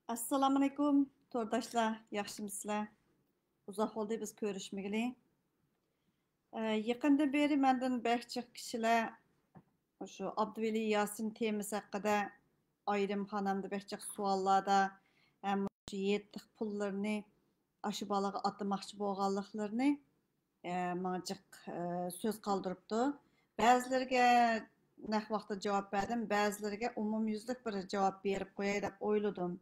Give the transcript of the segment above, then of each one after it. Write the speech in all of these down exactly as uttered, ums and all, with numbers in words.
ئەسسالامۇئەلەيكۇم، تورداشلار، ياخشىمۇسىلەر؟ ئۇزاق بولدى بىز كۆرۈشمىگىلى. ئە، يېقىندىن بېرى مەندىن بەك جىق كىشىلەر شۇ ئابدۇۋەلى ياسىن تېمىسى ھەققىدە ئايرىم خانامدا بەك جىق سوئاللاردا ھەم شۇ يېتىلىق پۇللىرىنى ئاشۇ بالىغا ئاتىماقچى بولغانلىقلىرىنى، ئە، ماڭا جىق، ئە، سۆز قالدۇرۇپتۇ. بەزىلىرىگە نەق ۋاقىتتا جاۋاب بەردىم، بەزىلىرىگە ئومۇميۈزلۈك بىر جاۋاب بېرىپ قوياي دەپ ئويلىدىم.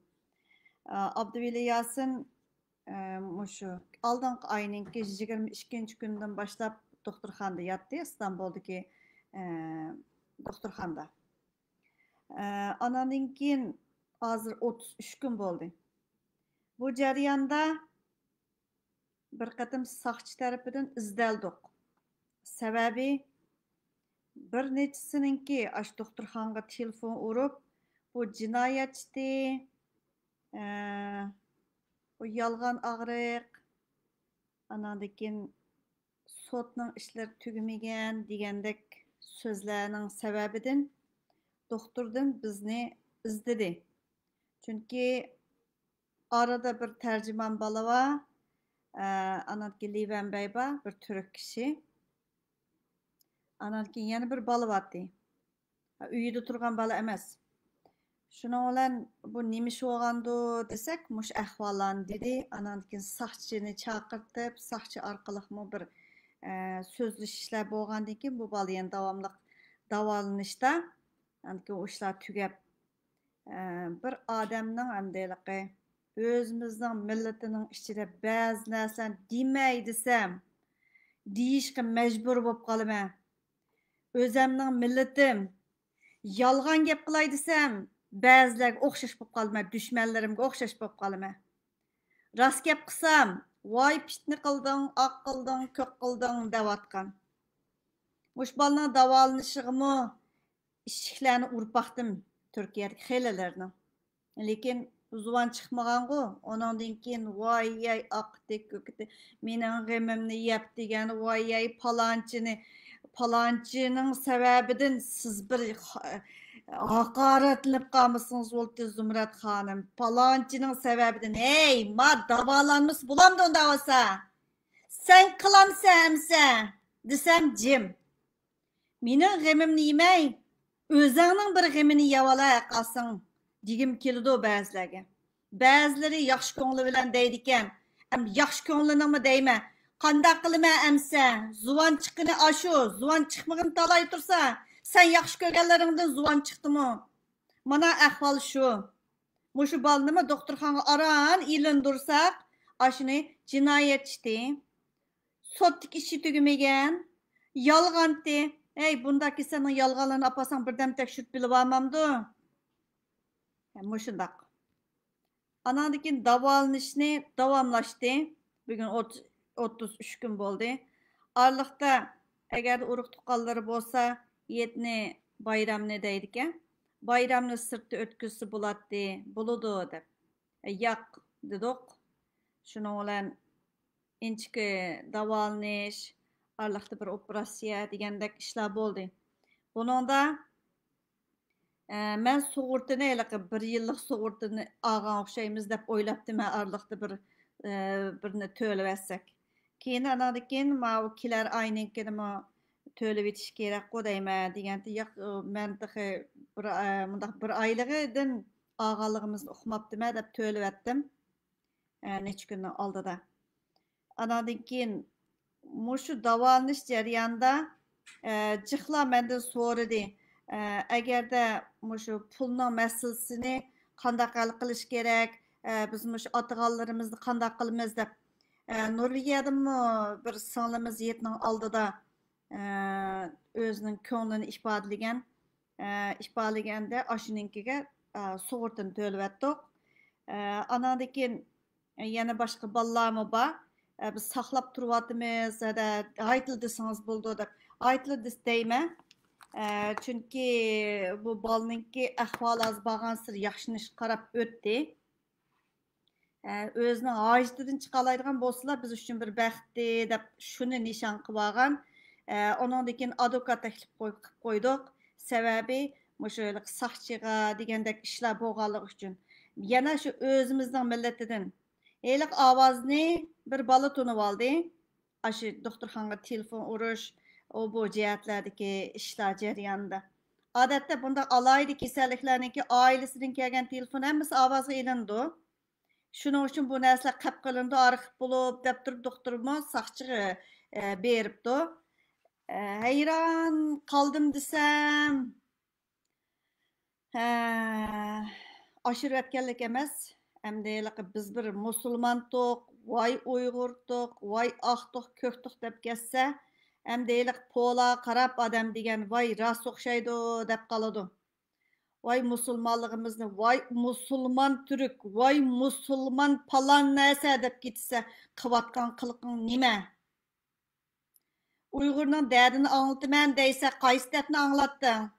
ئە، ئابدۇۋەلى ياسىن، ئە، مۇشۇ ئالدىنقى ئاينىڭكى يىگىرمە ئىككىنچى كۈنىدىن باشلاپ دوختۇرخانىدا ياتتى، ئىستانبۇلدىكى، ئە، دوختۇرخانىدا. ئە، ئاناندىن كېيىن ھازىر ئوتتۇز ئۈچ كۈن بولدى. بۇ جەرياندا بىر قېتىم ساقچى تەرىپىدىن ئىزدەلدۇق. سەۋەبى، بىر نەچچىسىنىڭكى ئاشۇ دوختۇرخانىغا تېلېفون ئۇرۇپ، بۇ جىنايەتچى، ئە، بۇ يالغان ئاغرىق، ئاناندىن كېيىن سوتنىڭ ئىشلىرى تۈگىمىگەن دېگەندەك سۆزلەرنىڭ سەۋەبىدىن دوختۇردىن بىزنى ئىزدىدى. چۈنكى ئارىدا بىر تەرجىمان بالا بار، ئە، ئاناندىن كېيىن لى ۋەنبەي بار، بىر تۈرك كىشى. ئاناندىن كېيىن يەنە بىر بالا بارتى. ئۆيىدە تۇرغان بالا ئەمەس. شۇنىڭ بىلەن بۇ نېمە ئىش بولغاندۇ دېسەك، مۇشۇ ئەھۋاللارنى دېدى. ئاناندىن كېيىن ساقچىنى چاقىرتىپ، ساقچى ئارقىلىقمۇ بىر، ئە، سۆزلىشىشلەر بولغاندىن كېيىن بۇ بالا يەنە داۋاملىق داۋالىنىشتا، ئاندىن كېيىن ئۇ ئىشلار تۈگەپ، ئە، بىر ئادەمنىڭ ئەمدى ھېلىقى ئۆزىمىزنىڭ مىللىتىنىڭ ئىچىدە بەزى نەرسىلەرنى دېمەي دېسەم، دېيىشقا مەجبۇر بولۇپ قالىمەن. ئۆزەمنىڭ مىللىتىم، يالغان گەپ قىلاي دېسەم، بەزىلەرگە ئوخشاش بولۇپ قالىمەن، دۈشمەنلىرىمگە ئوخشاش بولۇپ قالىمەن. راست گەپ قىلسام، ۋاي پىتنە قىلدىڭ، ئاق قىلدىڭ، كۆك قىلدىڭ دەۋاتقان. مۇشۇ بالىنىڭ داۋالىنىشىغىمۇ ئىشىكلەرنى ئۇرۇپ باقتىم تۈركىيەدىكى خېلىلەرنىڭ. لېكىن زۇۋان چىقمىغانغۇ. ئۇنىڭدىن كېيىن ۋاي ياي ئاقتى كۆكتى، مېنىڭ غېمىمنى يەپ دېگەن، ۋاي ياي پالانچىنى، پالانچىنىڭ سەۋەبىدىن سىز بىر ھاقارەتلىنىپ قالمىسىڭىز بولدى زۇمرەت خانىم، پالانچىنىڭ سەۋەبىدىن. ھەي، ما داۋالانمىسا بولامدۇ ئۇنداق بولسا؟ سەن قىلامسەن ئەمسە دېسەم جىم. مېنىڭ غېمىمنى يېمەي، ئۆزۈڭنىڭ بىر غېمىنى يەۋالا قالساڭ دېگۈم كېلىدۇ بەزىلەرگە. بەزىلىرى ياخشى كۆڭلى بىلەن دەيدىكەن، ئەمدى ياخشى كۆڭلىنىڭمۇ دەيمەن، قانداق قىلىمەن ئەمسە؟ زۇۋان چىققىنى ئاشۇ، زۇۋان چىقمىغىنى تالاي تۇرسا، سەن ياخشى كۆرگەنلىرىڭدىن زۇۋان چىقتىمۇ؟ مانا ئەھۋال شۇ. مۇشۇ بالىنىمۇ دوختۇرخانىغا ئاران ئېلىندۇرساق، ئاشۇنى جىنايەتچىتى، سوتتىكى ئىشى تۈگىمىگەن، يالغانتى. ھەي، بۇنداق كېسەلنىڭ يالغانلىرىنى ئاپارساڭ بىردەم تەكشۈرۈپ بىلىۋالمامدۇ؟ ھە، مۇشۇنداق. ئاناندىن كېيىن داۋالىنىشنى داۋاملاشتى. بۈگۈن ئوتتۇز، ئوتتۇز ئۈچ كۈن بولدى. ئارىلىقتا ئەگەردە ئۇرۇق تۇغقانلىرى بولسا، يەتنى بايرامنى دەيدىكەن. بايرامنى سىرتتا ئۆتكۈزسە بولاتتى، بولىدۇ دەپ. ياق دېدۇق. شۇنىڭ بىلەن ئىنچىكە داۋالىنىش، ئارىلىقتا بىر ئوپېراتسىيە دېگەندەك ئىشلار بولدى. بۇنىڭدا، ئە، مەن سۇغۇرتىنى، ھېلىقى بىر يىللىق سۇغۇرتىنى ئالغان ئوخشايمىز دەپ ئويلاپتىمەن، ئارىلىقتا بىر، ئە، بىرنى تۆلىۋەتسەك. كېيىن ئاناندىن كېيىن ماۋۇ كېلەر ئاينىڭكىنىمۇ تۆلىۋېتىش كېرەكقۇ دەيمەن دېگەنتى، ياق، مەن تېخى بىر، ئە، مۇنداق بىر ئايلىقىدىن ئالغانلىقىمىزنى ئۇقماپتىمەن دەپ تۆلىۋەتتىم. ئە، نەچچە كۈننىڭ ئالدىدا. ئاناندىن كېيىن مۇشۇ داۋالىنىش جەريانىدا، ئە، جىقلار مەندىن سورىدى، ئە، ئەگەردە مۇشۇ پۇلنىڭ مەسىلىسىنى قانداق ھەل قىلىش كېرەك، ئە، بىز مۇشۇ ئاتىغانلىرىمىزنى قانداق قىلىمىز دەپ. ئە، نورۋېگىيەدىنمۇ بىر سىڭلىمىز يەتنىڭ ئالدىدا، ئە، ئۆزىنىڭ كۆڭلىنى ئىپادىلىگەن، ئە، ئىپادىلىگەندە ئاشۇنىڭكىگە، ئە، سۇغۇرتىنى تۆلىۋەتتۇق. ئە، ئاناندىن كېيىن يەنە باشقا بالىلارمۇ بار. ئە، بىز ساقلاپ تۇرۇۋاتىمىز، ھەدە، ھايتىلا دېسىڭىز بولىدۇ دەپ. ھايتىلا دېس-، دەيمەن. ئە، چۈنكى بۇ بالىنىڭكى ئەھۋالى ھازىر بارغانسېرى ياخشىلىنىشقا قاراپ ئۆتتى. ئە، ئۆزىنىڭ ھاجىتىدىن چىقالايدىغان بولسىلا، بىز ئۈچۈن بىر بەختتى دەپ شۇنى نىشان قىلىۋالغان. ئە، ئۇنىڭدىن كېيىن ئادۋوكات تەكلىپ قوي-، قىلىپ قويدۇق. سەۋەبى، مۇشۇ ھېلىقى ساقچىغا دېگەندەك ئىشلار بولغانلىقى ئۈچۈن. يەنە شۇ ئۆزىمىزنىڭ مىللىتىدىن ھېلىقى ئاۋازنى بىر بالا تونۇۋالدى. ئاشۇ دوختۇرخانىغا تېلېفون ئۇرۇش، ئۇ بۇ جەھەتلەردىكى ئىشلار جەريانىدا. ئادەتتە بۇنداق ئالاھىدە كېسەللىكلەرنىڭكى ئائىلىسىدىن كەلگەن تېلېفون ھەممىسى ئاۋازغا ئېلىنىدۇ. شۇنىڭ ئۈچۈن بۇ نەرسىلەر قەپ قىلىنىدۇ، ئارخىپ بولۇپ دەپ تۇرۇپ، دوختۇرمۇ ساقچىغا، ئە، بېرىپتۇ. ئە، ھەيران قالدىم دېسەم، ھە، ئاشۇرۇۋەتكەنلىك ئەمەس. ئەمدى ھېلىقى بىز بىر مۇسۇلمانتۇق، ۋاي ئۇيغۇرتۇق، ۋاي ئاقتۇق، كۆكتۇق دەپ كەتسە، ئەمدى ھېلىقى پولا قاراپ ئادەم دېگەن، ۋاي راست ئوخشايدۇ دەپ قالىدۇ. ۋاي مۇسۇلمانلىقىمىزنى، ۋاي مۇسۇلمان تۈرك، ۋاي مۇسۇلمان پالان نەرسە دەپ كېتىسە، قىلىۋاتقان قىلىقىڭ نېمە؟ ئۇيغۇرنىڭ دەردىنى ئاڭلىتىمەن دەيسە، قايسى دەردنى ئاڭلاتتىڭ؟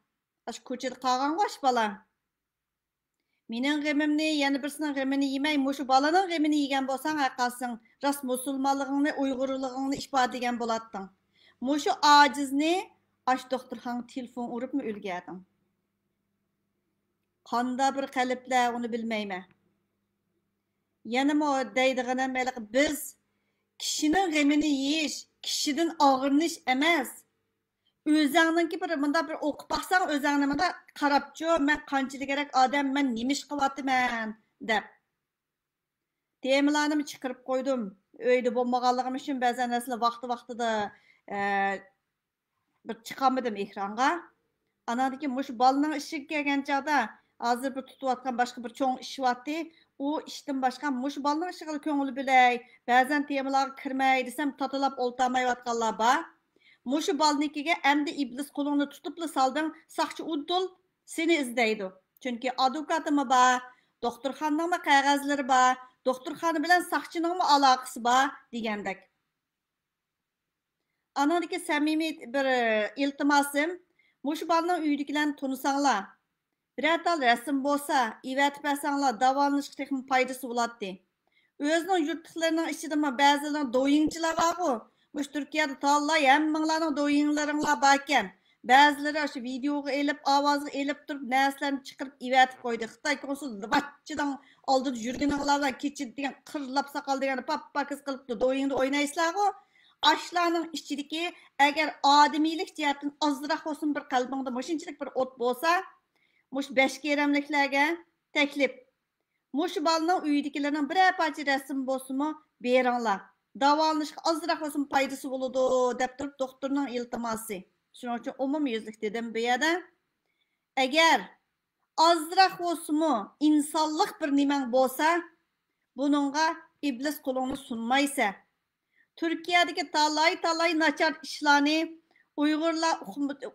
ئاشۇ كوچىدا قالغانغۇ ئاشۇ بالا. مېنىڭ غېمىمنى، يەنە بىرسىنىڭ غېمىنى يېمەي، مۇشۇ بالىنىڭ غېمىنى يېگەن بولساڭ، ھەرقايسىڭ راست مۇسۇلمانلىقىڭنى، ئۇيغۇرلۇقۇڭنى ئىپادىلىگەن بولاتتىڭ. مۇشۇ ئاجىزنى ئاشۇ دوختۇرخانىغا تېلېفون ئۇرۇپمۇ ئۈلگەردىڭ. قاندا بىر قەلبلەر، ئۇنى بىلمەيمەن. يەنىمۇ دەيدىغىنىم، ھېلىقى بىز كىشىنىڭ غېمىنى يېيىش، كىشىدىن ئاغرىنىش ئەمەس. ئۆزەڭنىڭكى بىر مۇنداق بىر ئوقۇپ باقساڭ، ئۆزەڭنى مۇنداق قاراپچۇ، مەن قانچىلىك كېرەك ئادەم، مەن نېمە ئىش قىلىۋاتىمەن دەپ. تېمىلارنىمۇ چىقىرىپ قويدۇم. ئۆيدە بولمىغانلىقىم ئۈچۈن بەزەن نەرسىلەر ۋاقتى-ۋاقتىدا، ئە، بىر چىقالمىدىم ئېكرانغا. ئاناندىن كېيىن مۇشۇ بالىنىڭ ئىشىگە كەلگەن چاغدا، ھازىر بىر تۇتۇۋاتقان باشقا بىر چوڭ ئىش بارتى. ئۇ ئىشتىن باشقا مۇشۇ بالىنىڭ ئىشىغا كۆڭۈل بۆلەي، بەزەن تېمىلارغا كىرمەي دېسەم، تاتىلاپ ئولتۇرمايۋاتقانلار بار. مۇشۇ بالىنىڭكىگە ئەمدى ئىبلىس قولۇڭنى تۇتۇپلا سالدىڭ، ساقچى ئۇدۇل سېنى ئىزدەيدۇ. چۈنكى ئادۋوكاتىمۇ بار، دوختۇرخانىنىڭمۇ قەغەزلىرى بار، دوختۇرخانا بىلەن ساقچىنىڭمۇ ئالاقىسى بار دېگەندەك. ئانىڭدىكى سەمىمىي بىر ئىلتىماسىم، مۇشۇ بالىنىڭ ئۆيىدىكىلەرنى تونۇساڭلار، بىرەر تال رەسىم بولسا ئېۋەتىپ بەرسەڭلار، داۋالىنىشقا تېخىمۇ پايدىسى بولاتتى. ئۆزىنىڭ يۇرتلۇقلىرىنىڭ ئىچىدىمۇ بەزىلىرىنىڭ دويىڭچىلار بارغۇ. مۇشۇ تۈركىيەدە تاللاي ھەممىڭلارنىڭ دويىڭلىرىڭلار باركەن. بەزىلىرى ئاشۇ ۋىدېئوغا ئېلىپ، ئاۋازغا ئېلىپ تۇرۇپ، نەرسىلەرنى چىقىرىپ ئېۋەتىپ قويدى. خىتاي كونسۇلى ۋاچچىدىڭ ئالدىدا يۈرگىنىڭلار بىلەن كېچىدە دېگەن قىرلاپ ساقال دېگەننى پاپپاكىز قىلىپتۇ. دويىڭدا ئوينايسىلارغۇ. ئاشۇلارنىڭ ئىچىدىكى ئەگەر ئادىمىيلىك جەھەتتىن ئازراق بولسۇن بىر قەلبىڭدە مۇشۇنچىلىك بىر ئوت بولسا، مۇشۇ بەشكېرەملىكلەرگە تەكلىپ. مۇشۇ بالىنىڭ ئۆيىدىكىلىرىنىڭ بىرەر پارچە رەسىمى بولسىمۇ بېرىڭلار. داۋالىنىشقا ئازراق بولسىمۇ پايدىسى بولىدۇ، دەپ تۇرۇپ دوختۇرنىڭ ئىلتىماسى. شۇنىڭ ئۈچۈن ئومۇميۈزلۈك دېدىم بۇ يەردە. ئەگەر ئازراق بولسىمۇ ئىنسانلىق بىر نېمەڭ بولسا، بۇنىڭغا ئىبلىس قولۇڭنى سۇنمايسەن. تۈركىيەدىكى تالاي-تالاي ناچار ئىشلارنى ئۇيغۇرلار،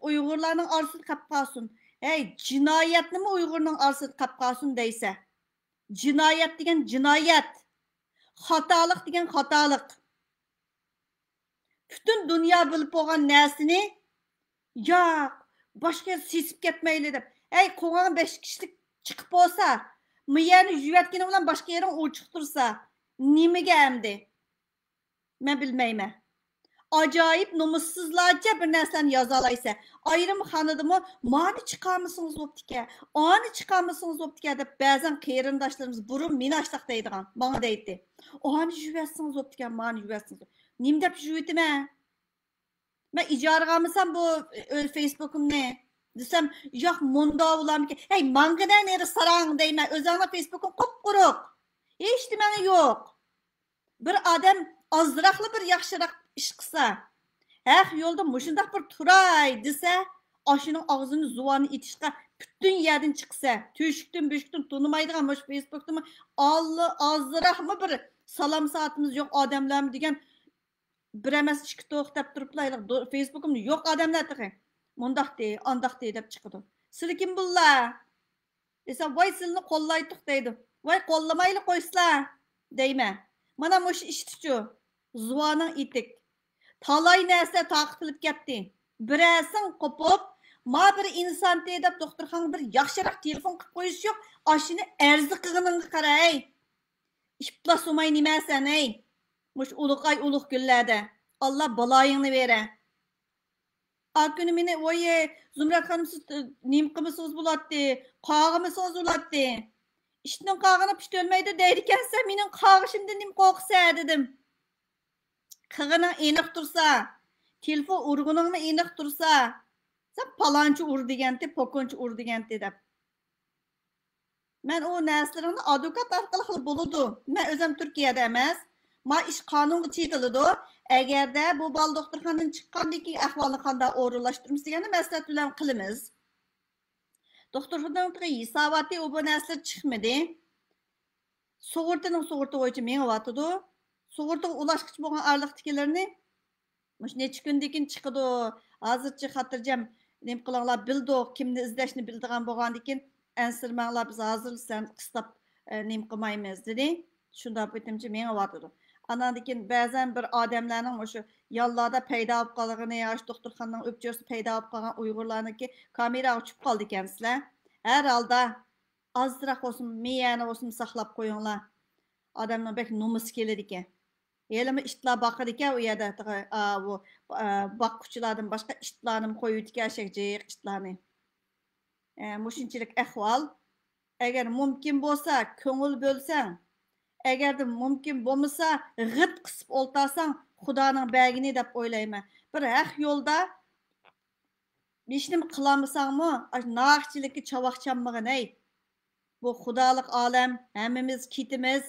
ئۇيغۇرلارنىڭ ئارىسىدا قاپ قالسۇن. ھەي، جىنايەتنىمۇ ئۇيغۇرنىڭ ئارىسىدا قاپ قالسۇن دەيسە. جىنايەت دېگەن جىنايەت. خاتالىق دېگەن خاتالىق. پۈتۈن دۇنيا بىلىپ بولغان نەرسىنى، ياق، باشقا يەر سېسىپ كەتمەيلى دەپ. ھەي، قوغان بەش كىشىلىك چىقىپ بولسا، مۇ يەرنى يۇيۇۋەتكىنى بىلەن باشقا يېرىڭ ئوچۇق تۇرسا، نېمىگە ئەمدى؟ مەن بىلمەيمەن. ئاجايىپ نومۇسسىزلارچە بىر نەرسىلەرنى يازالايسەن. ئايرىم خانىدىمۇ، مانى چىقارمىسىڭىز بوپتىكەن، ئانى چىقارمىسىڭىز بوپتىكەن دەپ بەزەن قېرىنداشلىرىمىز بۇرۇن مېنى ئاشتاق دەيدىغان، ماڭا دەيتتى. ئانى يۇيۇۋەتسىڭىز بوپتىكەن، مانى يۇيۇۋەتسىڭىز. نېمە دەپ يۇيۇۋېتىمەن؟ مەن ئىجارىغا ئالمىسام بۇ ئۆز فېيسبۇكۇمنى دېسەم، ياق، مۇنداق بولارمىكىن؟ ھەي، ماڭغىنە نېرى ساراڭ دەيمەن، ئۆزۈڭنىڭ فېيسبۇكۇڭ قۇپقۇرۇق. ھېچ نېمەڭ يوق. بىر ئادەم ئازراقلا بىر ياخشىراق ئىش قىلسا، ھەق يولدا مۇشۇنداق بىر تۇراي دېسە، ئاشۇنىڭ ئاغزىنى زۇۋانى ئېتىشقا پۈتۈن يەردىن چىقسا، تۆشۈكتىن بۆشۈكتىن تونۇمايدىغان مۇشۇ فېيسبۇكتىمۇ ئاللا ئازراقمۇ بىر سالام سائىتىمىز يوق ئادەملەرمۇ دېگەن بىر ئەمەس ئىككى توق دەپ تۇرۇپلا، ھېلىقى دو-، فېيسبۇكۇمدا يوق ئادەملەر تېخى. مۇنداقتى، ئانداقتى دەپ چىقىدۇ. سىلى كىم بۇللا؟ دېسەم، ۋاي، سىلىنى قوللايتتۇق دەيدۇ. ۋاي، قوللىمايلا قويسىلا دەيمەن. مانا مۇشۇ ئىشتىچۇ. زۇۋانىڭ ئېتىك. تالاي نەرسە تارقىتىلىپ كەتتى. بىرەرسىڭ قوپۇپ، ما بىر ئىنسانتى دەپ دوختۇرخانىغا بىر ياخشىراق تېلېفون قىلىپ قويۇش يوق. ئاشۇنى ئەرزى قىلغىنىڭغا قاراي. ئىپلاس ئۇماي نېمە سەن، ھەي؟ مۇشۇ ئۇلۇغ ئاي، ئۇلۇغ كۈنلەردە. ئاللا بالايىڭنى بېرە. ئا كۈنى مېنى، ۋوي، زۇمرەت خانىم، سىز نېمە قىلمىسىڭىز بولاتتى، قاغىمىسىڭىز بولاتتى. ئىتنىڭ قاغىنى پۇت ئۆلمەيدۇ دەيدىكەنسەن، مېنىڭ قاغىشىمدىن نېمە قورقىسەن دېدىم. قىغىنىڭ ئېنىق تۇرسا، تېلېفون ئۇرغىنىڭمۇ ئېنىق تۇرسا، سەن پالانچى ئۇر دېگەنتى، پوكۇنچى ئۇر دېگەنتى دەپ. مەن ئۇ نەرسىلىرىڭنى ئادۋوكات ئارقىلىقلا بولىدۇ. مەن ئۆزۈم تۈركىيەدە ئەمەس. ما ئىش قانۇنغا چېتىلىدۇ. ئەگەردە بۇ بالا دوختۇرخانىدىن چىققاندىن كېيىن ئەھۋالنى قانداق ئورۇنلاشتۇرىمىز دېگەننى مەسلىھەت بىلەن قىلىمىز. دوختۇرخانىنىڭ تېخى ھېساباتى ئۇ بۇ نەرسىلەر چىقمىدى. سۇغۇرتىنىڭ سۇغۇرتا بويىچە مېڭىۋاتىدۇ. سۇغۇرتىغا ئۇلاشقۇچى بولغان ئارىلىقتىكىلىرىنى مۇشۇ نەچچە كۈندىن كېيىن چىقىدۇ. ھازىرچە خاتىرجەم نېمە قىلىڭلار، بىلدۇق، كىمنى ئىزدەشنى بىلىدىغان بولغاندىكىن ئەنسىرىمەڭلار، بىز ھازىرلا سەن قىستاپ، ئە، نېمە قىلمايمىز، دېدى. شۇنداق پېتىمچە مېڭىۋاتىدۇ. ئاناندىن كېيىن بەزەن بىر ئادەملەرنىڭ مۇشۇ يانلاردا پەيدا بولۇپ قالغىنى، ئاشۇ دوختۇرخانىنىڭ ئۆپچۆسىدە پەيدا بولۇپ قالغان ئۇيغۇرلارنىڭكى كامېراغا چۈشۈپ قالىدىكەنسىلەر. ھەر ھالدا ئازراق بولسۇن، مېيەنى بولسۇن ساقلاپ قويۇڭلار. ئادەمنىڭ بەك نومۇسى كېلىدىكەن. ھېلىمۇ ئىتلار باقىدىكەن ئۇ يەردە، تېخى، ئا، بۇ، ئا، باققۇچىلاردىن باشقا ئىتلارنىمۇ قويۇۋېتىكەن، ئەشەك جىق ئىتلارنى. ئە، مۇشۇنچىلىك ئەھۋال. ئەگەر مۇمكىن بولسا، كۆڭۈل بۆلسەڭ، ئەگەردە مۇمكىن بولمىسا، غىت قىسىپ ئولتۇرساڭ، خۇدانىڭ بەرگىنى دەپ ئويلايمەن. بىر ھەق يولدا ھېچنېمە قىلالمىساڭمۇ، ئاشۇ ناھەقچىلىككە چاۋاك چالمىغىن، ھەي. بۇ خۇدالىق ئالەم، ھەممىمىز كېتىمىز.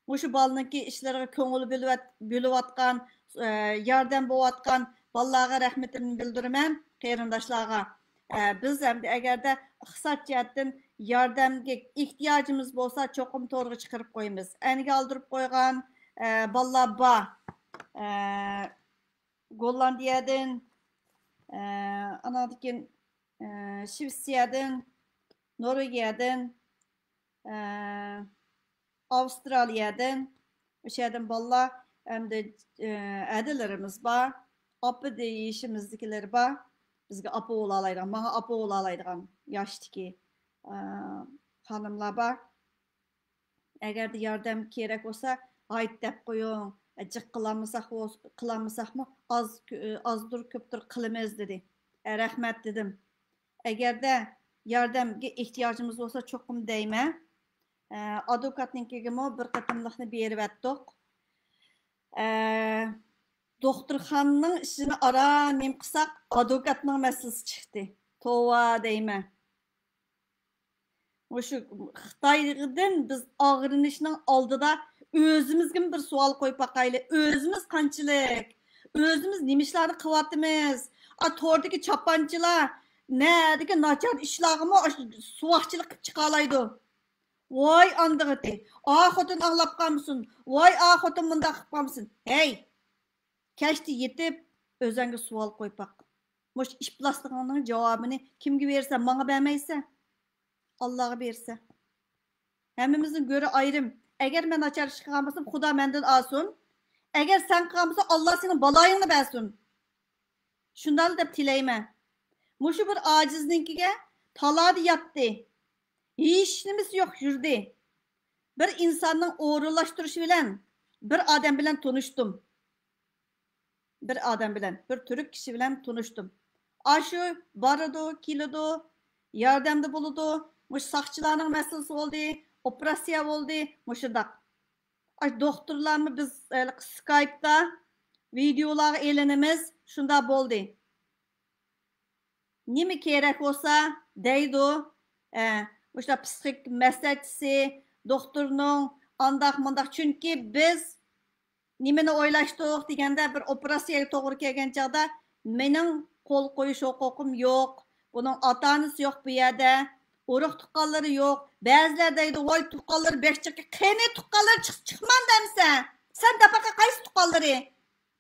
مۇشۇ بالىنىڭكى ئىشلىرىغا كۆڭۈل بۆلۈۋەت-، بۆلۈۋاتقان، ئە، ياردەم بولۇۋاتقان بالىلارغا رەھمىتىمنى بىلدۈرىمەن، قېرىنداشلارغا. ئە، بىز ئەمدى ئەگەردە ئىقتىساد جەھەتتىن ياردەمگە ئېھتىياجىمىز بولسا، چوقۇم تورغا چىقىرىپ قويىمىز. ئەنگە ئالدۇرۇپ قويغان، ئە، بالىلار بار. ئە، گوللاندىيەدىن، ئە، ئاناندىن كېيىن، ئە، شىۋېتسىيەدىن، نورۋېگىيەدىن، ئە، ئاۋسترالىيەدىن، ئۆشە يەردىن بالىلار، ئەمدى، ئە، ھەدىلىرىمىز بار، ئاپا دېيىشىمىزدىكىلەر بار. بىزگە ئاپا بولالايدىغان، ماڭا ئاپا بولالايدىغان ياشتىكى، ئە، خانىملار بار. ئەگەردە ياردەم كېرەك بولسا، ھايت دەپ قويۇڭ. جىق قىلالمىساق، قىلالمىساقمۇ ئاز، ئازدۇر كۆپتۇر قىلىمىز، دېدى. رەھمەت، دېدىم. ئەگەردە ياردەمگە ئېھتىياجىمىز بولسا، چوقۇم دەيمەن. ئادۋوكاتنىڭكىگىمۇ بىر قېتىملىقنى بېرىۋەتتۇق. دوختۇرخانىنىڭ ئىشىنى ئاران نېمە قىلساق، ئادۋوكاتنىڭ مەسىلىسى چىقتى. توۋا دەيمەن. مۇشۇ خىتايدىن بىز ئاغرىنىشنىڭ ئالدىدا ئۆزىمىزگىمۇ بىر سوئال قويۇپ باقايلى. ئۆزىمىز قانچىلىك؟ ئۆزىمىز نېمە ئىشلارنى قىلىۋاتىمىز؟ ئا، توردىكى چاپانچىلار نەدىكى ناچار ئىشلارغىمۇ ئاشۇ سۇۋاقچىلىق قىلىپ چىقالايدۇ. ۋاي ئاندىغىتى، ئا خوتۇن ئاڭلاپ قالمىسۇن، ۋاي ئا خوتۇن مۇنداق قىلىپ قالمىسۇن. ھەي، كەچتە يېتىپ ئۆزۈڭگە سوئال قويۇپ باق. مۇشۇ ئىپلاسلىقىڭنىڭ جاۋابىنى كىمگە بېرىسەن؟ ماڭا بەرمەيسەن. ئاللاغا بېرىسەن. ھەممىمىزنىڭ گۆرى ئايرىم. ئەگەر مەن ناچار ئىش قىلغان بولسام، خۇدا مەندىن ئالسۇن. ئەگەر سەن قىلغان بولساڭ، ئاللا سېنىڭ بالايىڭنى بەرسۇن. شۇنداقلا دەپ تىلەيمەن. مۇشۇ بىر ئاجىزنىڭكىگە تالادا ياتتى. ھېچنېمىسى يوق يۈردى. بىر ئىنساننىڭ ئورۇنلاشتۇرۇشى بىلەن بىر ئادەم بىلەن تونۇشتۇم. بىر ئادەم بىلەن، بىر تۈرك كىشى بىلەن تونۇشتۇم. ئاشۇ بارىدۇ، كېلىدۇ، ياردەمدە بولىدۇ. مۇشۇ ساقچىلارنىڭ مەسىلىسى بولدى، ئوپېراتسىيە بولدى، مۇشۇنداق. ئاشۇ دوختۇرلارمۇ بىز ھېلىقى سكايپتا ۋىدېئولارغا ئېلىنىمىز، شۇنداق بولدى. نېمە كېرەك بولسا دەيدۇ. ئە، مۇشۇنداق پسىخىك مەسلىھەتچىسى، دوختۇرنىڭ ئانداق مۇنداق. چۈنكى بىز نېمىنى ئويلاشتۇق دېگەندە، بىر ئوپېراتسىيەگە توغرا كەلگەن چاغدا مېنىڭ قول قويۇش ھوقۇقۇم يوق. بۇنىڭ ئاتا-ئانىسى يوق بۇ يەردە. ئۇرۇق-تۇغقانلىرى يوق. بەزىلەر دەيدۇ، ۋاي تۇغقانلىرى بەك جىق. قېنى تۇغقانلىرى چىق-، چىقمامدۇ ئەمىسە؟ سەن دەپ باققىن، قايسى تۇغقانلىرى؟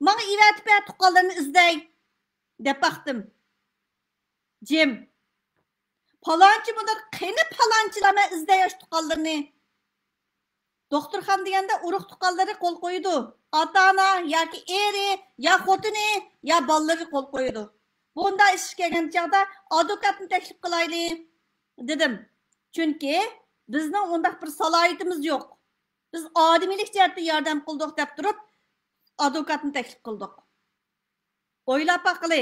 ماڭا ئېۋەتىپ بەر، تۇغقانلىرىنى ئىزدەي. دەپ باقتىم. جىم. پالانچى مۇنداق، قېنى پالانچىلار، مەن ئىزدەي ئاشۇ تۇغقانلىرىنى. دوختۇرخانا دېگەندە ئۇرۇق-تۇغقانلىرى قول قويىدۇ. ئاتا-ئانا ياكى ئېرى، يا خوتۇنى، يا بالىلىرى قول قويىدۇ. بۇنداق ئىشقا كەلگەن چاغدا ئادۋوكاتنى تەكلىپ قىلايلى، دېدىم. چۈنكى بىزنىڭ ئۇنداق بىر سالاھىيىتىمىز يوق. بىز ئادىمىيلىك جەھەتتە ياردەم قىلدۇق دەپ تۇرۇپ، ئادۋوكاتنى تەكلىپ قىلدۇق. ئويلاپ باققىلى،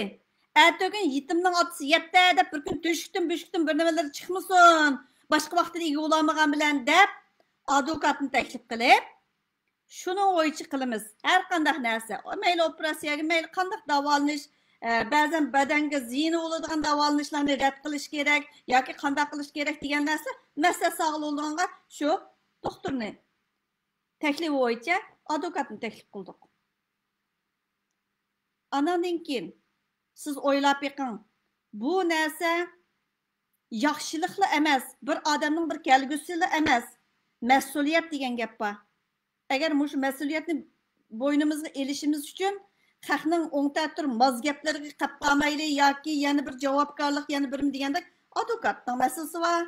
ئەتىگۈن يېتىمنىڭ ئاتىسى يەتتە دەپ بىر كۈن تۆشۈكتىن-بۆشۈكتىن بىر نېمىلىرى چىقمىسۇن. باشقا ۋاقتىدا ئىگە بولالمىغان بىلەن دەپ، ئادۋوكاتنى تەكلىپ قىلىپ، شۇنىڭ بويىچە قىلىمىز. ھەر قانداق نەرسە، مەيلى ئوپېراتسىيەگە، مەيلى قانداق داۋالىنىش، ئە، بەزەن بەدەنگە زىيىنى بولىدىغان داۋالىنىشلارنى رەت قىلىش كېرەك ياكى قانداق قىلىش كېرەك دېگەن نەرسە، مەسلىھەت سالغىلى بولىدىغانغا شۇ دوختۇرنى تەكلىپى بويىچە ئادۋوكاتنى تەكلىپ قىلدۇق. ئاناندىن كېيىن سىز ئويلاپ بېقىڭ، بۇ نەرسە ياخشىلىقلا ئەمەس، بىر ئادەمنىڭ بىر كەلگۈسىلا ئەمەس، مەسئۇلىيەت دېگەن گەپ بار. ئەگەر مۇشۇ مەسئۇلىيەتنى بوينىمىزغا ئېلىشىمىز ئۈچۈن خەقنىڭ ئوڭ تەتۈر ماز گەپلىرىگە قەپ قالمايلى ياكى يەنە بىر جاۋابكارلىق، يەنە بىرمۇ دېگەندەك، ئادۋوكاتنىڭ مەسىلىسى بار.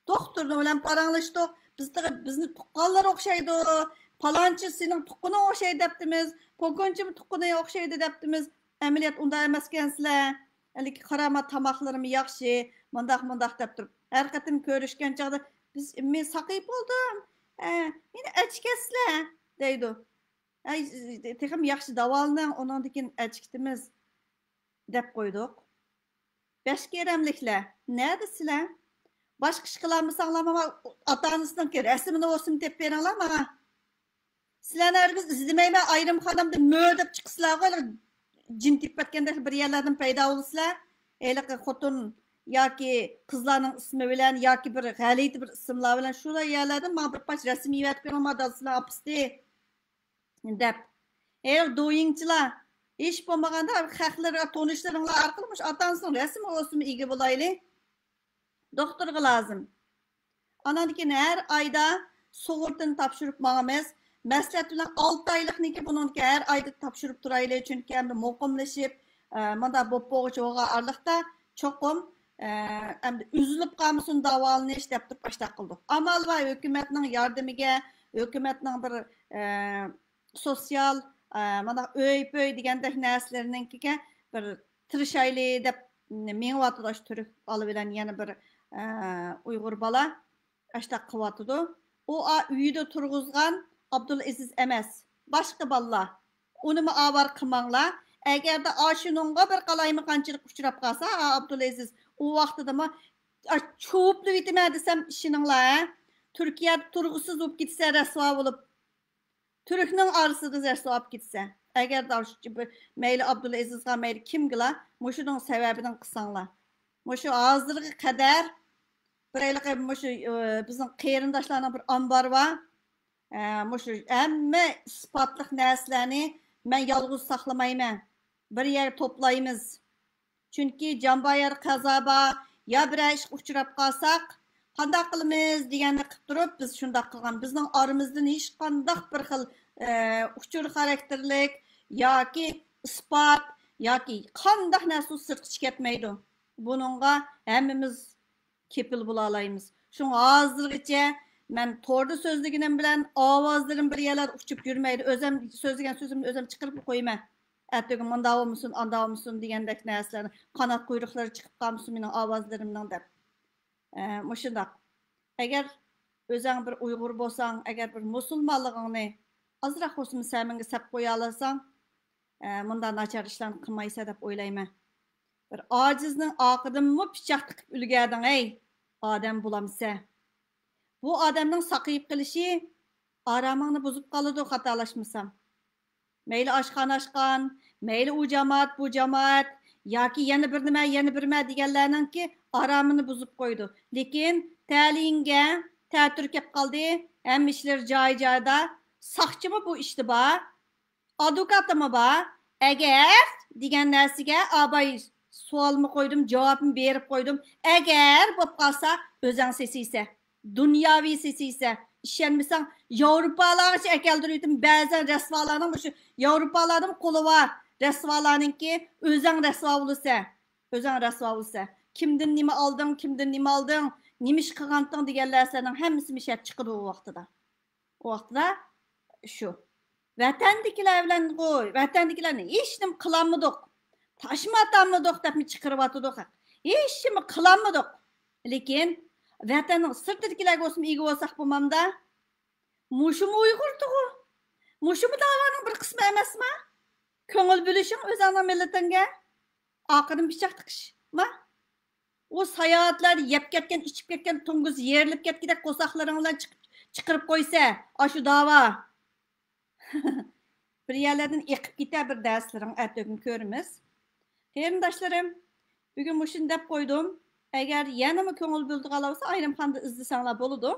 دوختۇر بىلەن پاراڭلاشتۇق. بىز تېخى بىزنى تۇغقانلار ئوخشايدۇ. پالانچى سېنىڭ تۇغقىنىڭ ئوخشايدۇ دەپتىمىز. پوكۇنچىمۇ تۇغقىنى ئوخشايدۇ دەپتىمىز. ئەمەلىيەت ئۇنداق ئەمەسكەنسىلەر. ھېلىقى قارا، ما تاماقلىرىمۇ ياخشى، مۇنداق، مۇنداق دەپ تۇرۇپ. ھەر قېتىم كۆرۈشكەن چاغدا، بىز، مەن ساقىيىپ بولدۇم. ئە، مېنى ئەچىكەتسىلەر دەيدۇ. ئەي، تېخىمۇ ياخشى داۋالىنىڭ، ئۇنىڭدىن كېيىن ئەچىكىتىمىز دەپ قويدۇق. بەشكېرەملىكلەر، نەدە سىلەر؟ باشقا ئىش قىلالمىساڭلار، ماڭا ئاتا-ئانىسىنىڭكى رەسىمىنى بولسىمۇ تېپىپ بېرىڭلار ماڭا. سىلەرنى ھەرگىز ئىزدىمەيمەن، ئايرىم خانامدا مۆ دەپ چىقىسىلەرغۇ، ھېلىقى جىن تېپىپ كەتكەندەك بىر يەرلەردىن پەيدا بولىسىلەر. ھېلىقى خوتۇن ياكى قىزلارنىڭ ئىسمى بىلەن ياكى بىر غەلىتە بىر ئىسىملار بىلەن شۇ يەرلەردىن ماڭا بىر پارچە رەسىم يېۋەتىپ بېرىڭلار، دادىسىلەر ئاپىسى دەپ. ھېلىقى دويىڭچىلار، ھېچ بولمىغاندا خەقلىرى، تونۇشلىرىڭلار ئارقىلىق مۇشۇ ئاتا-ئانىسىنىڭ رەسىمى بولسىمۇ ئىگە بولايلى. دوختۇرغا لازىم. ئاناندىن كېيىن ھەر ئايدا سۇغۇرتىنى تاپشۇرۇپ ماڭىمىز. مەسلىھەت بىلەن ئالتە ئايلىقنىكى بۇنىڭدىكى ھەر ئايدا تاپشۇرۇپ تۇرايلى، چۈنكى ئەمدى مۇقىملىشىپ، ئە، مۇنداق بولۇپ بولغۇچە بولغان ئارىلىقتا چوقۇم، ئە، ئەمدى ئۈزۈلۈپ قالمىسۇن داۋالىنىش دەپ تۇرۇپ ئاشتاق قىلدۇق. ئامال بار ھۆكۈمەتنىڭ ياردىمىگە، ھۆكۈمەتنىڭ بىر، ئە، سوتسىيال، ئە، مانا ئۆي-پۆي دېگەندەك نەرسىلىرىنىڭكىگە بىر تىرىشايلى دەپ مېڭىۋاتىدۇ، ئاشۇ تۈرك بالا بىلەن يەنە بىر، ئە، ئۇيغۇر بالا ئاشتاق قىلىۋاتىدۇ. ئۇ ئا-، ئۆيىدە تۇرغۇزغان ئابدۇلئەزىز ئەمەس، باشقا بالىلار. ئۇنىمۇ ئاۋارە قىلماڭلار. ئەگەردە ئاشۇنىڭغا بىر قالايمىقانچىلىق ئۇچراپ قالسا، ئا، ئابدۇلئەزىز، ئۇ ۋاقتىدىمۇ، ئا، چۇۋۇپلىۋېتىمەن دېسەم، ئىشىنىڭلار، ھە؟ تۈركىيەدە تۇرغۇسىز بولۇپ كېتىسە، رەسۋا بولۇپ. تۈركنىڭ ئارىسىدا رەسۋا بولۇپ كېتىسە. ئەگەر مەيلى ئابدۇلئەزىزغا، مەيلى كىمگىلا مۇشۇنىڭ سەۋەبىدىن قىلساڭلار. مۇشۇ ھازىرغا قەدەر بىر ھېلىقى مۇشۇ، ئى، بىزنىڭ قېرىنداشلارنىڭ بىر ئامبارى بار. ئە، مۇشۇ ھەممە ئىسپاتلىق نەرسىلەرنى مەن يالغۇز ساقلىمايمەن. بىر يەرگە توپلايمىز. چۈنكى جان بار يەردە قازا بار، يا بىرەر ئىشقا ئۇچراپ قالساق، قانداق قىلىمىز دېگەننى قىلىپ تۇرۇپ، بىز شۇنداق قىلغان. بىزنىڭ ئارىمىزدىن ھېچقانداق بىر خىل، ئە، ئۇچۇر خاراكتېرلىك ياكى ئىسپات ياكى قانداق نەرسە سىرتقا چىقىپ كەتمەيدۇ. بۇنىڭغا ھەممىمىز كېپىل بولالايمىز. شۇڭا ھازىرغىچە مەن توردا سۆزلىگىنىم بىلەن ئاۋازلىرىم بىر يەرلەردە ئۇچۇپ يۈرمەيدۇ. ئۆزۈم سۆزلىگەن سۆزۈمنى ئۆزۈم چىقىرىپ قويىمەن. ئەتىگۈن مۇنداق بولمىسۇن، ئانداق بولمىسۇن دېگەندەك نەرسىلەرنى، قانات قۇيرۇقلىرى چىقىپ قالمىسۇن مېنىڭ ئاۋازلىرىمنىڭ دەپ. ئە، مۇشۇنداق. ئەگەر ئۆزەڭ بىر ئۇيغۇر بولساڭ، ئەگەر بىر مۇسۇلمانلىقىڭنى ئازراق بولسىمۇ سەمىڭگە سەپ قويالىساڭ، ئە، مۇنداق ناچار ئىشلارنى قىلمايسەن دەپ ئويلايمەن. بىر ئاجىزنىڭ ئارقىدىنمۇ پىچاق تىقىپ ئۈلگەردىڭ، ئەي، ئادەم بولامسەن؟ بۇ ئادەمنىڭ ساقىيىپ قېلىشى ئارامىڭنى بۇزۇپ قالىدۇ، خاتالاشمىسام. مەيلى ئاشخانا ئاچقان، مەيلى ئۇ جامائەت، بۇ جامائەت، ياكى يەنە بىر نېمە، يەنە بىر نېمە دېگەنلەرنىڭكى ئارامىنى بۇزۇپ قويىدۇ. لېكىن تەلىيىڭگە تەتۈر كەپ قالدى، ھەممە ئىشلىرى جايى-جايىدا، ساقچىمۇ بۇ ئىشتا بار، ئادۋوكاتىمۇ بار. ئەگەر دېگەن نەرسىگە ئاباي سوئالمۇ قويدۇم، جاۋابمۇ بېرىپ قويدۇم. ئەگەر بولۇپ قالسا، ئۆزەڭ سېسىيسەن. دۇنياۋى سېسىيسەن. ئىشەنمىسەڭ، ياۋروپالارغىچە ئەكەلدۈرۈۋېتىم. بەزەن رەسۋالارنىڭ مۇشۇ ياۋروپالاردىمۇ قولى بار. رەسۋالارنىڭكى ئۆزەڭ رەسۋا بولىسەن. ئۆزەڭ رەسۋا بولىسەن. كىمدىن نېمە ئالدىڭ، كىمدىن نېمە ئالدىڭ، نېمە ئىش قىلغانتىڭ دېگەنلەر سېنىڭ ھەممىسىمۇ شەرت چىقىدۇ ئۇ ۋاقتىدا. ئۇ ۋاقتىدا شۇ. ۋەتەندىكىلەر بىلەن، ۋەتەندىكىلەرنى ھېچنېمە قىلالمىدۇق. تاشمۇ ئاتالمىدۇق دەپمۇ چىقىرىۋاتىدۇ خەق. ھېچنېمە قىلالمىدۇق. لېكىن ۋەتەننىڭ سىرتىدىكىلەرگە بولسىمۇ ئىگە بولساق بولمامدا؟ مۇشۇمۇ ئۇيغۇردىغۇ؟ مۇشۇمۇ داۋانىڭ بىر قىسمى ئەمەسما؟ كۆڭۈل بۆلۈشۈڭ ئۆزۈڭنىڭ مىللىتىڭگە. ئارقىدىن پىچاق تىقىشما؟ ئۇ ساياھەتلەردە يەپ كەتكەن، ئىچىپ كەتكەن توڭگۇز يېرىلىپ كەتكۈدەك قورساقلىرىڭ بىلەن چىقىپ، چىقىرىپ قويسا، ئاشۇ داۋا. بىر يەرلەردىن ئېقىپ كېتە، بىر دەرسلىرىڭ ئەتىگۈن كۆرىمىز. قېرىنداشلىرىم، بۈگۈن مۇشۇنى دەپ قويدۇم. ئەگەر يەنىمۇ كۆڭۈل بۆلىدىغانلار بولسا، ئايرىم خانىدا ئىزدىسەڭلار بولىدۇ.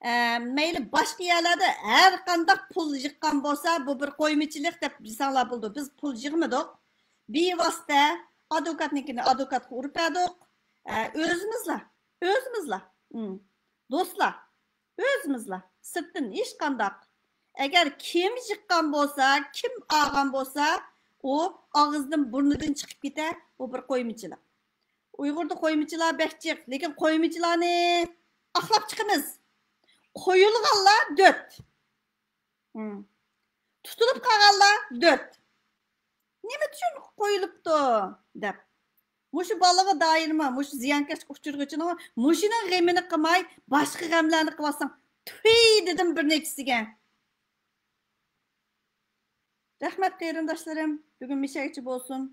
ئە، مەيلى باشقا يەرلەردە ھەر قانداق پۇل يىغقان بولسا، بۇ بىر قويمىچىلىق دەپ دېسەڭلار بولىدۇ. بىز پۇل يىغمىدۇق. بىۋاسىتە ئادۋوكاتنىڭكىنى ئادۋوكاتقا ئۇرۇپ بەردۇق. ئە، ئۆزىمىزلا، ئۆزىمىزلا. ئىم. دوستلار، ئۆزىمىزلا. سىرتتىن ھېچقانداق. ئەگەر كىم يىغقان بولسا، كىم ئالغان بولسا، ئۇ ئاغزىدىن، بۇرنىدىن چىقىپ كېتە، بۇ بىر قويمىچىلىق. ئۇيغۇردا قويمىچىلار بەك جىق، لېكىن قويمىچىلارنى ئاقلاپ چىقىمىز. قويۇلغانلار دۆت. ھىم. تۇتۇلۇپ قالغانلار دۆت. نېمە ئۈچۈن قويۇلۇپتۇ دەپ. مۇشۇ بالىغا دائىرمۇ، مۇشۇ زىيانكەشلىك ئۇچرىغۇچىنىڭ مۇشۇنىڭ غېمىنى قىلماي، باشقا غەملەرنى قىلىۋاتساڭ، تۈي دېدىم بىر نەچچىسىگە. رەھمەت قېرىنداشلىرىم، بۈگۈن مىشەگىچە بولسۇن.